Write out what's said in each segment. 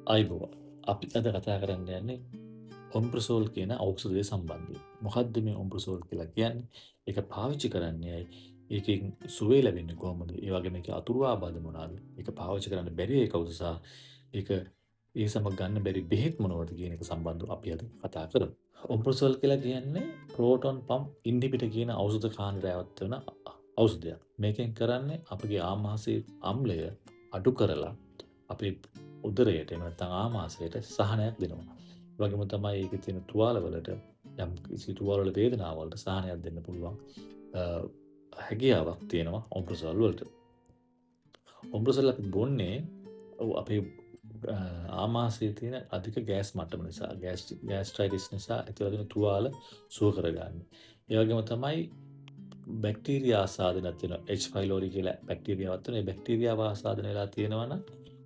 ආයුබෝවන්. අපි අද කතා කරන්න යන්නේ ඔම්ප්‍රසෝල් කියන ඖෂධය සම්බන්ධයෙන්. මොකද්ද මේ ඔම්ප්‍රසෝල් කියලා කියන්නේ? ඒක පාවිච්චි කරන්නේ ඇයි? ඒකෙන් සුවය ලැබෙන්නේ කොහොමද? ඒ වගේම ඒකේ අතුරු ආබාධ මොනවාද? ඒක පාවිච්චි කරන්න බැරි අය කවුද සහ ඒක ඒ සමග ගන්න බැරි බෙහෙත් මොනවද කියන එක සම්බන්ධව අපි අද කතා කරමු. ඔම්ප්‍රසෝල් කියලා කියන්නේ ප්‍රෝටෝන් පම්ප් ඉන්හිබිටර් කියන ඖෂධ කාණ්ඩයට වෙන ඖෂධයක්. මේකෙන් කරන්නේ අපගේ ආමාශයේ අම්ලය අඩු කරලා අපේ උදරයට එහෙම නැත්නම් ආමාශයට සහනයක් දෙනවා. ඒ වගේම තමයි ඒකේ තියෙන තුවාල වලට යම් කිසි තුවාල වල වේදනාව වලට සහනයක් දෙන්න පුළුවන් හැකියාවක් තියෙනවා ඔම්ප්‍රසෝල් වලට. ඔම්ප්‍රසෝල් අපි බොන්නේ අපේ ආමාශයේ තියෙන අධික ගෑස් මට්ටම නිසා, ගෑස්ට්‍රයිටිස් නිසා ඇතිවලා තියෙන තුවාල සුව කරගන්න. ඒ වගේම තමයි බැක්ටීරියා ආසාදනයක් තියෙනවා. H. pylori කියලා බැක්ටීරියාවක් තියෙනවා. ඒ බැක්ටීරියාව ආසාදනය වෙලා තියෙනවා නම්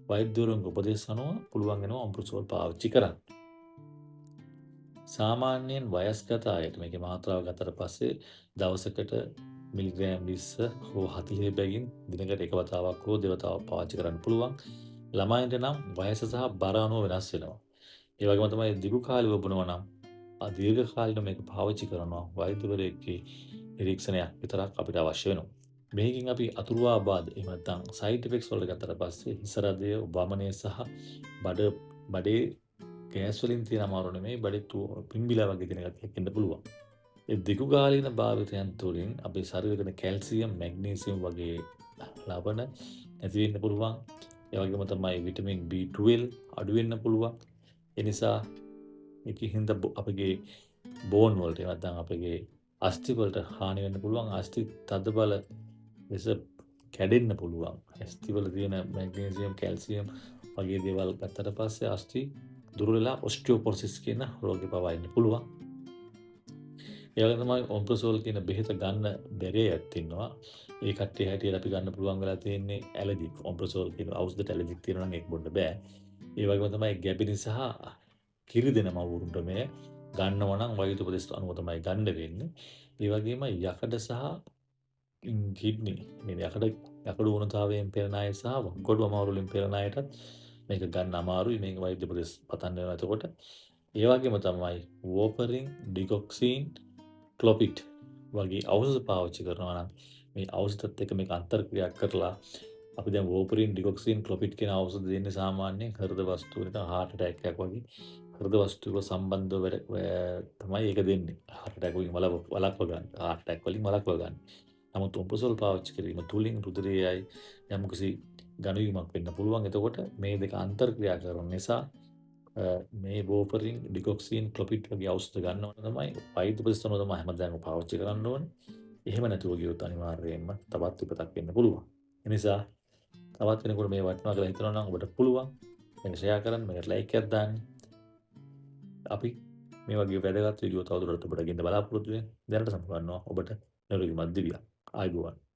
වෛද්‍යවරුන්ගේ උපදෙස් අනුව පුළුවන් වෙනවා ඔම්ප්‍රසෝල් පාවිච්චි කරන්න. සාමාන්‍යයෙන් වයස්ගත අයට මේකේ මාත්‍රාව ගත්තට පස්සේ දවසකට මිලිග්‍රෑම් 20 හෝ 40 බැගින් දිනකට එක වතාවක් හෝ දෙවතාවක් පාවිච්චි කරන්න පුළුවන්. ළමයින්ට නම් වයස සහ බර අනුව වෙනස් වෙනවා. ඒ වගේම තමයි දිගු කාලෙව බොනවා නම් දීර්ඝ කාලිනව මේක පාවිච්චි කරනවා වෛද්‍යවරයෙක්ගේ නිරීක්ෂණයක් විතරක් අපිට අවශ්‍ය වෙනවා. මේකෙන් අපි අතුරු ආබාධ එහෙම නැත්නම් සයිඩ් ඉෆෙක්ට්ස් වලට ගත්තට පස්සේ හිස රදය, වමනය සහ බඩේ ගෑස් වලින් තියෙන අමාරු නෙමෙයි, බඩේ පිම්බිලා වගේ තියෙන ගතියක් එන්න පුළුවන්. ඒ දිගු කාලීන භාවිතයන් තුළින් අපේ ශරීරයේ තියෙන කැල්සියම්, මැග්නීසියම් වගේ ලවණ නැති වෙන්න පුළුවන්. ඒ වගේම තමයි විටමින් B12 අඩු වෙන්න පුළුවන්. ඒ නිසා ඒකෙන් හින්දා අපගේ බෝන් වලට එහෙම නැත්නම් අපගේ අස්ථි වලට හානි වෙන්න පුළුවන්. අස්ථි තදබල ලෙස කැඩෙන්න පුළුවන්. අස්ථි වල තියෙන මැග්නීසියම්, කැල්සියම් වගේ දේවල් ගත්තට පස්සේ අස්ථි දුර්වල වෙලා ඔස්ටියෝපොරොසිස් කියන රෝගේ පවා එන්න පුළුවන්. ඒ වගේම තමයි ඔම්ප්‍රසෝල් කියන බෙහෙත ගන්න බැරි අයත් ඉන්නවා. ඒ කට්ටිය හැටියට අපි ගන්න පුළුවන් වෙලා තියෙන්නේ ඇලර්ජික්. ඔම්ප්‍රසෝල් කියන ඖෂධයට ඇලර්ජික් තියෙනවා නම් ඒක බොන්න බෑ. ඒ වගේම තමයි ගැබිනි සහ කිරි දෙන මව්වරුන්ට මේ ගන්නවා නම් වෛද්‍ය උපදෙස් අනුව තමයි ගන්න වෙන්නේ. ඒ වගේම යකඩ සහ කිඩ්නි මේ යකඩ ඌනතාවයෙන් පෙළෙන අය සහ වකුගඩු අමාරු වලින් පෙළෙන අයටත් මේක ගන්න අමාරුයි. මේක වෛද්‍ය උපදෙස් පතන්න වෙනවා එතකොට. ඒ වගේම තමයි වෝපරින්, ඩිගොක්සින්, ක්ලොපිට් වගේ ඖෂධ පාවිච්චි කරනවා නම් මේ ඖෂධත් එක්ක මේක අන්තර්ක්‍රියා කරලා අපි දැන් වෝපරින්, ඩිගොක්සින්, ක්ලොපිට් කියන ඖෂධ දෙන්නේ සාමාන්‍යයෙන් හෘද වස්තු නැත්නම් හાર્ට් ඇටැක් එකක් වගේ හෘද වස්තුව සම්බන්ධව තමයි ඒක දෙන්නේ. හાર્ට් ඇටැක් වලින් වළක්ව ගන්න. හાર્ට් ඇටැක් වලින් වළක්ව ගන්න. නමුත් ඔම්ප්‍රසෝල් පාවිච්චි කිරීම තුලින් රුධිරයයි යම්කිසි ඝනවීමක් වෙන්න පුළුවන්. එතකොට මේ දෙක අන්තර්ක්‍රියා කරන නිසා මේ වෝපරින්, ඩිගොක්සින්, ක්ලොපිට් වගේ ඖෂධ ගන්න ඕන තමයි වෛද්‍ය උපදෙස් අනුව තමයි හැමදාම පාවිච්චි කරන්න ඕනේ. එහෙම නැතුව ගියොත් අනිවාර්යයෙන්ම තවත් විපතක් වෙන්න පුළුවන්. ඒ නිසා තවත් කෙනෙකුට මේ වටිනවා කියලා හිතනවා නම් ඔබට පුළුවන් මේක ෂෙයා කරන්න, මේකට ලයික් එකක් දාන්න. අපි මේ වගේ වැදගත් වීඩියෝ තවදුරටත් ඔබට ගෙන්න බලාපොරොත්තු වෙන දැනට සමගන්නවා ඔබට නිරෝගීමත් දිවියක්. ආයුබෝවන්.